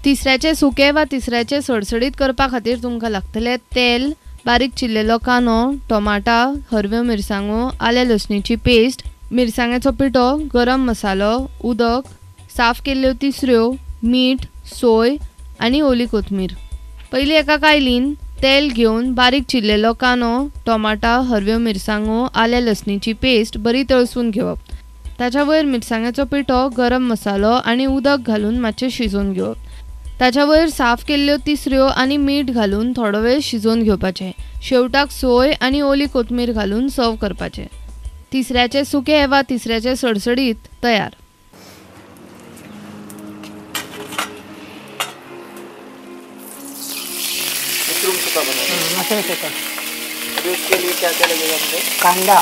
तिसऱ्याचे सुके वा तिसऱ्याचे सडसडीत करपा खातीर तुमकां लागतले तेल, बारीक चिरलेलो कांदो, टोमाटा, हरव्यो मिरसांगो, आले लसणीची पेस्ट, मिरसांगेचो पिठो, गरम मसालो, उदक, साफ केल्ल्यो तिसऱ्यो, मीठ, सोय आनी ओली कोथमीर। पयलीं एका कायलीन तेल घेवन बारीक चिरलेलो कांदो, टोमाटा, हरव्यो मिरसांगो, आले लसणीची पेस्ट बरी तळसून घेवप। ताच्या वयर मिरसांगेचो पिठो, गरम मसालो आनी उदक घालून मातशें शिजोवन घेवप। ताच्या वयर साफ केल्ल्यो तिसऱ्यो आनी मीठ घालून थोडो वेळ शिजोवन घेवपाचें। शेवटाक सोय आनी ओली कोथमीर घालून सर्व करपाचें। तिसऱ्याचे सुके वा तिसऱ्याचे सडसडीत तयार। मशरूम सुका बनाना। मशरूम सुका। अभी उसके लिए क्या क्या लगेगा हमको? कांदा,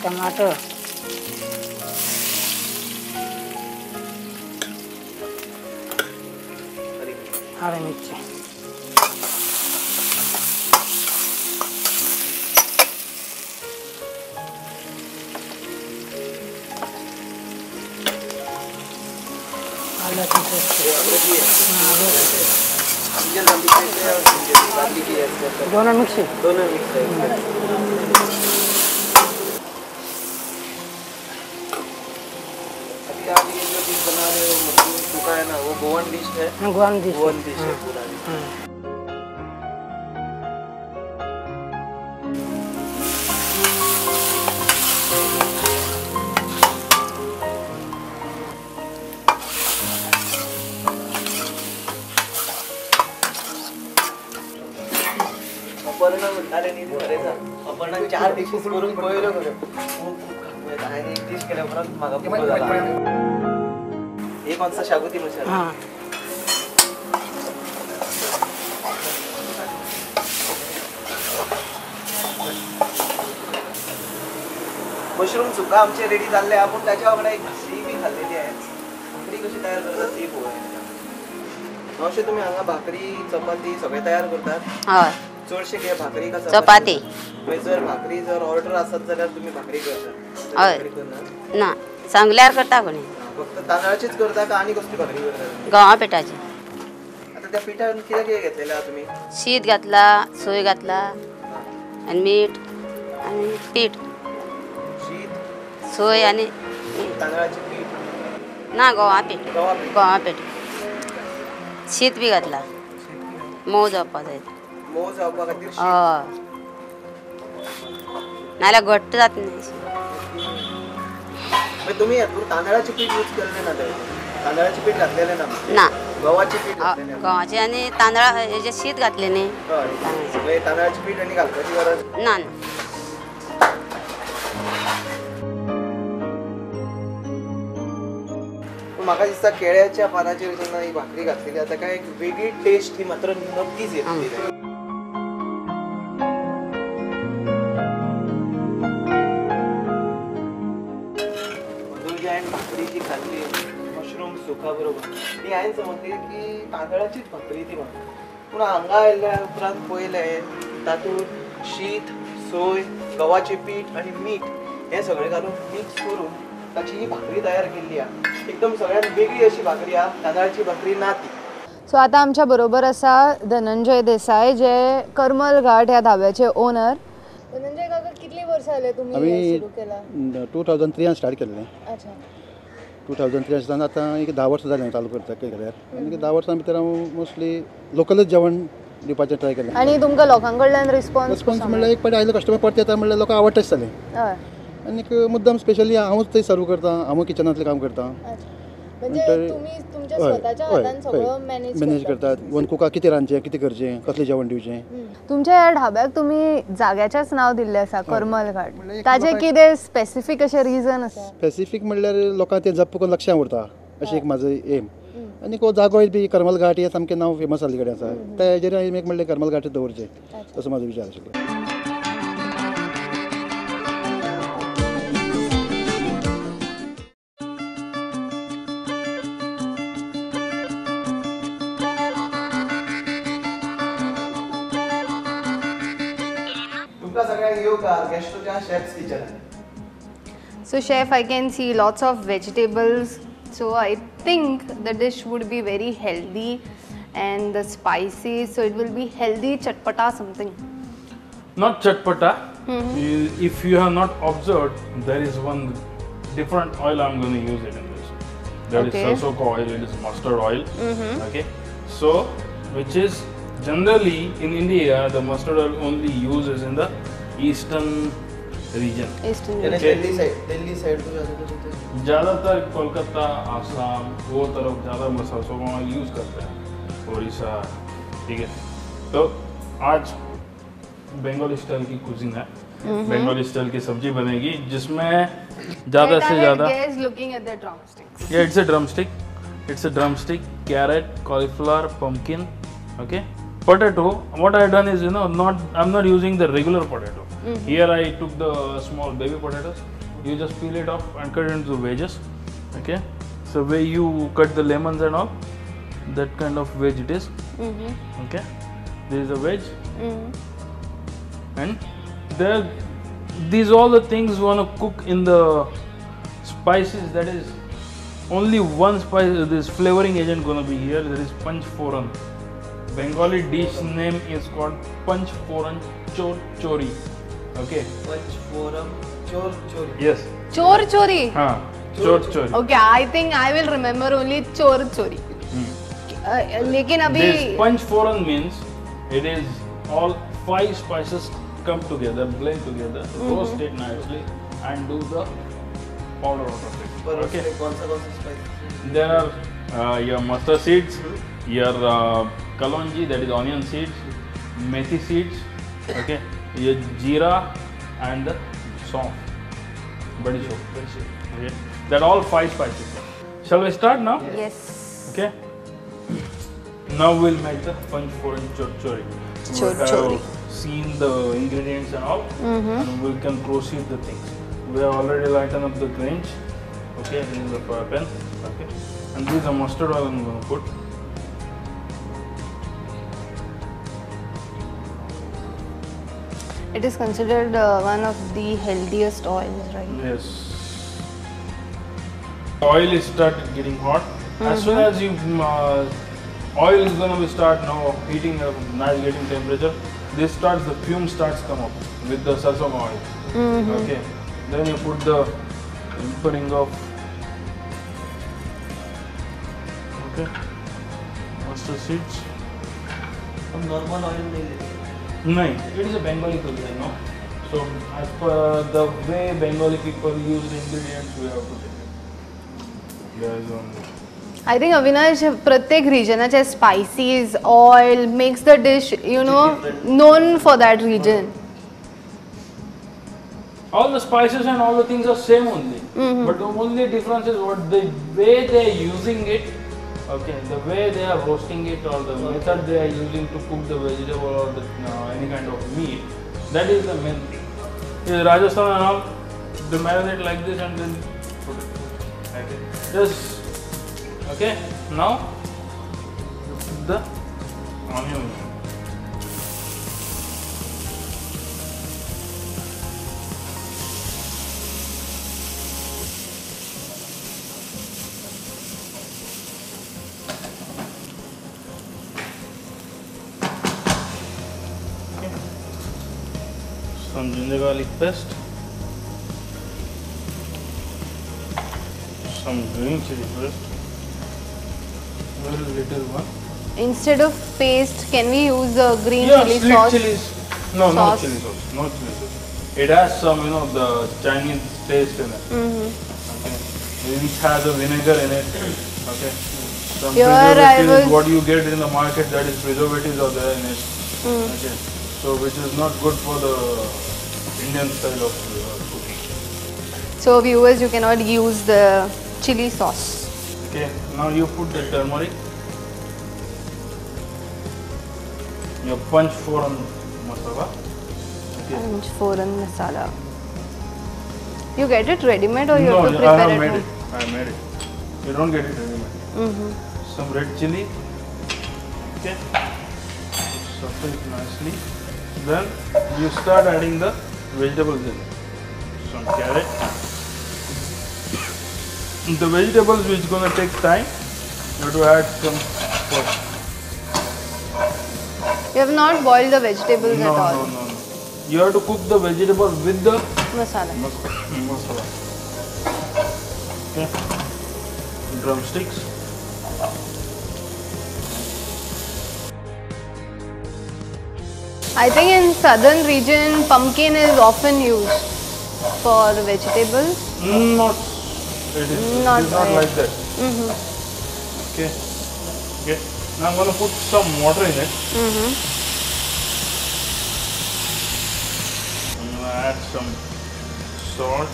टमाटर, हरी मिर्ची। दोनों मिक्स, दोनों मिक्स है। अभी आप ये जो डिश बना रहे हो मशरूम सूखा है ना, वो गोवन डिश है। गोवन डिश, गोवन डिश है पूरा। अपर्णा म्हणटालें न्ही खरें अपर्णा 4 डिशीज करून पळयल्यो खऱ्यो, खूब खूब खावंक येता। हांवें एक डीश केल्या उपरांत म्हाका पुरो जाला। हे कौन सा शागुती मसाला? हाँ। मशरूम सुका आमचे रेडी जाल्ले आहा, पूण ताच्या वांगडा एक भाकरी बी खाल्लेली आहे। भाकरी कशी तयार करतात ती पळोवया। अशें तुमी हांगा भाकरी चपाती सगळें तयार करतात? हय। चडशे कितें भाकरी का चपाती? जर भाकरी जर ऑर्डर आसत जाल्यार तुमी भाकरी करता? हय। ना, सांगल्यार करता कोणी। फक्त तांदळाचीच करता का आनी कसली भाकरी करता? गंवा पिठाची। आता त्या पिठान कितें कितें घेतलेलें आहा तुमी? शीत घातला, सोय घातला आनी मीठ आनी पीठ। शीत, सोय आनी तांदळाचें पीठ? ना, गंवा पीठ। गंवा पीठ, शीत बी घातला, मोव जावपा जाय। मोव जावपा खातीर? हय, नाल्यार घट्ट जाता न्ही। तुमी तांदळाचें पीठ यूज केल्लें ना? तांदळाचें पीठ घातलेलें ना? ना, गव्हाचें पीठ घातलेलें। गव्हाचें आनी तांदळा हेजें शीत घातलें न्ही। हय, तांदळाचें पीठ आनी घालपाची गरज ना। ना, पूण म्हाका दिसता केळ्याच्या पानाचेर जेन्ना ही भाकरी घातलेली आतां काय एक वेगळी टेस्ट ही मात्र नक्कीच येतली। भाकरी जी खाल्ली मशरूम सुका बरोबर ती हांवें समजली की तांदळाचीच भाकरी ती म्हणून, पूण हांगा आयल्या उपरांत पळयलें तातूंत शीत, सोय, गव्हाचें पीठ आनी मीठ हें सगळें घालून मिक्स करून ताची ही भाकरी तयार केल्ली आहा। एकदम सगळ्यात वेगळी अशी भाकरी आहा, तांदळाची भाकरी ना ती। सो आतां आमच्या बरोबर आसा धनंजय देसाय, जे करमल घाट ह्या धाब्याचे ओनर। धनंजय काका, कितली वर्सां जाले तुमी हें सुरू केलां? 2003 स्टार्ट केल्लें। अच्छा। 2003 सावन आतां एक 10 वर्सां जालीं चालू करता केल्यार। आनी 10 वर्सां भितर हांव मोस्टली लोकलच जेवण दिवपाचें ट्राय केलें। आनी तुमकां लोकां कडल्यान रिस्पॉन्स? रिस्पॉन्स म्हणल्यार एक पाटी आयलो कस्टमर परते येता म्हणल्यार लोकांक आवडटाच जालें। आनीक मुद्दम स्पेशली हांवूच थंय सर्व करता, हांवूच किचनांतलें काम करता। म्हणजे तुम्ही तुमच्या स्वतःच्या हातान सगळं मॅनेज करतात। वन कुका कितें रांदचें, कितें करचें, कसलें जेवण दिवचें। तुमच्या ह्या ढाब्याक तुम्ही जाग्याचेंच नांव दिल्लें आसा, करमल घाट। ताजें कितें स्पेसिफीक अशें रिजन आसा? स्पेसिफीक म्हणल्यार लोकांक तें जप्प करून लक्षांत उरता अशें एक म्हाजो एम। आनी हो जागोय बी करमल घाट हें सामकें नांव फेमस जाल्ले कडेन आसा, त्या हेजेर हांवें एक म्हणलें करमल घाट दवरचें, असो म्हाजो विचार आशिल्लो। Gastro Chef's Kitchen. So chef, I can see lots of vegetables So I think the dish would be very healthy and the spicy, so it will be healthy chatpata something. Not chatpata. If you have not observed, there is one different oil I am going to use it in this. That is sarson ka oil, it is mustard oil. Okay, so which is generally in India the mustard oil only uses in the eastern region. Eastern region. Okay. Delhi side, Delhi side तो ज़्यादातर ज़्यादातर कोलकाता, आसाम वो तरफ ज़्यादा सरसों का oil use करते हैं, उड़ीसा, ठीक है। तो आज बंगाली स्टाइल की कुजीन है, बंगाली स्टाइल की सब्जी बनेगी जिसमें ज़्यादा से ज़्यादा looking at the drumsticks. Yeah, it's a drumstick. It's a drumstick, carrot, cauliflower, pumpkin, okay, potato. What I have done is, you know, I'm not using the regular potato. Here I took the small baby potatoes. You just peel it off and cut it into wedges. Okay, so where you cut the lemons and all, that kind of wedge it is. Okay, there is a wedge, and there, these all the things you wanna cook in the spices. That is only one spice. This flavoring agent gonna be here. There is panch foran. Bengali dish name is called panch foran chor chori. Okay. Panch foran chor chori. Yes. Chor chori. हाँ. Chor chori. Okay, I think I will remember only chor chori. लेकिन अभी this panch foran means it is all 5 spices come together, blend together, roast it nicely and do the powder out of it. Okay. कौन सा spice? There are your mustard seeds, your kalonji, that is onion seeds, methi seeds, okay, your jeera and the saunf, badi soap. Okay, that all 5 spices. Shall we start now? Yes. Okay. Now we'll make the panch foran chorchori. Chorchori. We have seen the ingredients and all, and we can proceed the things. We have already lightened up the range. Okay, this is the fry pan. Okay, and this is the mustard oil I'm going to put. It is considered one of the healthiest oils, right? Yes. Oil is started getting hot. As soon as you oil is gonna be start now heating up, nice getting temperature. This starts, the fume starts come up with the sarson oil. Okay. Then you put the tempering of okay mustard seeds. Hum normal oil नहीं लेते. No, it is a Bengali cuisine, no? So as per the way Bengali people use the ingredients, we have to take it. There is one. I think Avinash, प्रत्येक region spices, oil makes the dish, you know, known for that region. All the spices and all the things are same only, but the only difference is what the way they are using it. Okay, the way they are roasting it or the method they are using to cook the vegetable or the, any kind of meat, that is the main thing. In Rajasthan and all, they marinate like this and then put it. Okay, just okay. Now you put the onion. Some ginger garlic paste, some green chili paste, very little one. Instead of paste, can we use the green chili slit sauce? Chilies. No, sauce. No chili sauce. No chili sauce. It has some, you know, the Chinese taste in it. Okay, which has a vinegar in it. Okay, some Here preservatives. What you get in the market, that is preservatives are there in it. Okay. So which is not good for the Indian style of cooking. So viewers, you cannot use the chili sauce. Okay, now you put the turmeric, your panch foran masala. Okay. Panch foran masala. You get it ready made or you no, have to prepare I have it? Made it. I have made it. You don't get it ready made. Some red chili. Okay. Shuffle it nicely. Then you start adding the vegetables in it. Some carrot, The vegetables which gonna take time, you have to add some first. You have not boiled the vegetables at all. No, no, no. You have to cook the vegetable with the masala. Masala. Okay. Drumsticks. I think in southern region, pumpkin is often used for vegetables. Not. It is not like that. Okay. Okay. Now I'm gonna put some water in it. I'm gonna add some salt.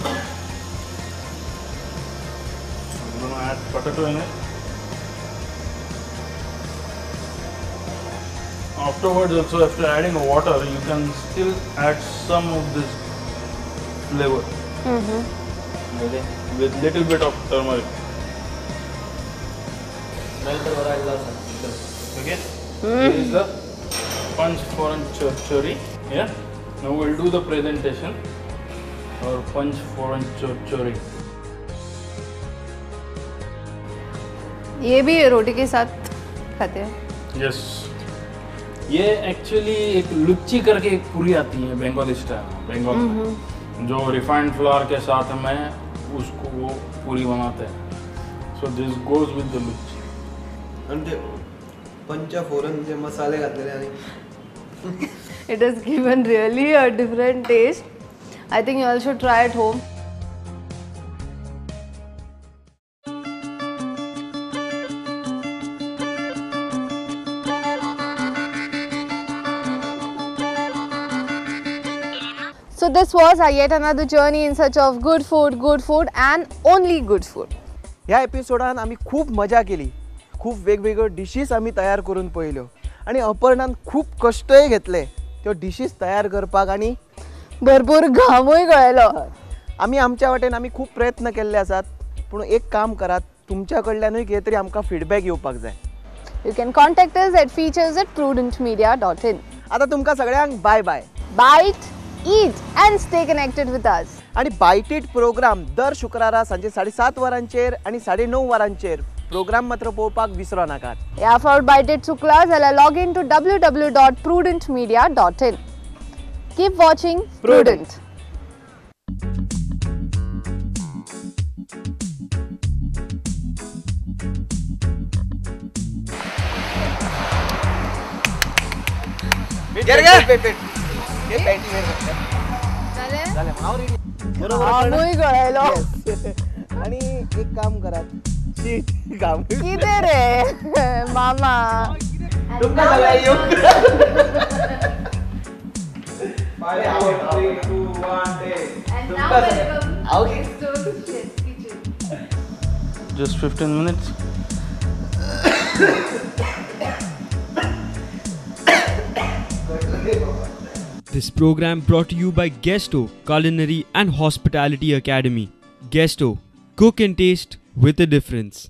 I'm gonna add potato in it. Afterwards also, after adding water, you can still add some of this flavor. Okay. With little bit of turmeric. Okay. This is the panch phoran chorchori. Yeah. Now we'll do the presentation. Our panch phoran chorchori. ये भी रोटी K साथ खाते हैं. Yes. ये actually एक लुच्ची करके एक पूरी आती है बंगाली स्टाइल, बंगाल में, जो रिफाइंड फ्लावर के साथ में उसको वो पूरी बनाते हैं. So this goes with the luchi. आणि ते पंचफोरन जे मसाले घातलेले आणि It has given really a different taste. I think you all should try at home. So this was our yet another journey in search of good food and only good food. ह्या एपिसोडान आमी खूब मजा केली, खूब वेगवेगळ्यो dishes आमी तयार करून पळयल्यो आनी अपर्णान खूब कश्टय घेतले त्यो डिशीज तयार करपाक आनी भरपूर घामूय गळलो. आमी आमच्या वाटेन आमी खूब प्रयत्न केल्ले आसात, पूण एक काम करात, तुमच्या कडल्यानूय कितें तरी आमकां फिडबॅक येवपाक जाय. You can contact us at features@prudentmedia.in. आतां तुमकां सगळ्यांक बाय बाय. Bite, eat and stay connected with us. आणि बायट it programme दर शुक्रारा सांजे 7:30 वरांचेर आणि 9:30 वरांचेर प्रोग्राम मात्र पळोवपाक विसरो नाकात. ह्या फावट बायट it चुकला जाल्यार log in to www.prudentmedia.in. Keep watching Prudent. आणि एक काम करात, कितें रे मामा, तुमकां सगळ्यांक Just 15 minutes. This program brought to you by Guesto Culinary and Hospitality Academy. Guesto, cook and taste with a difference.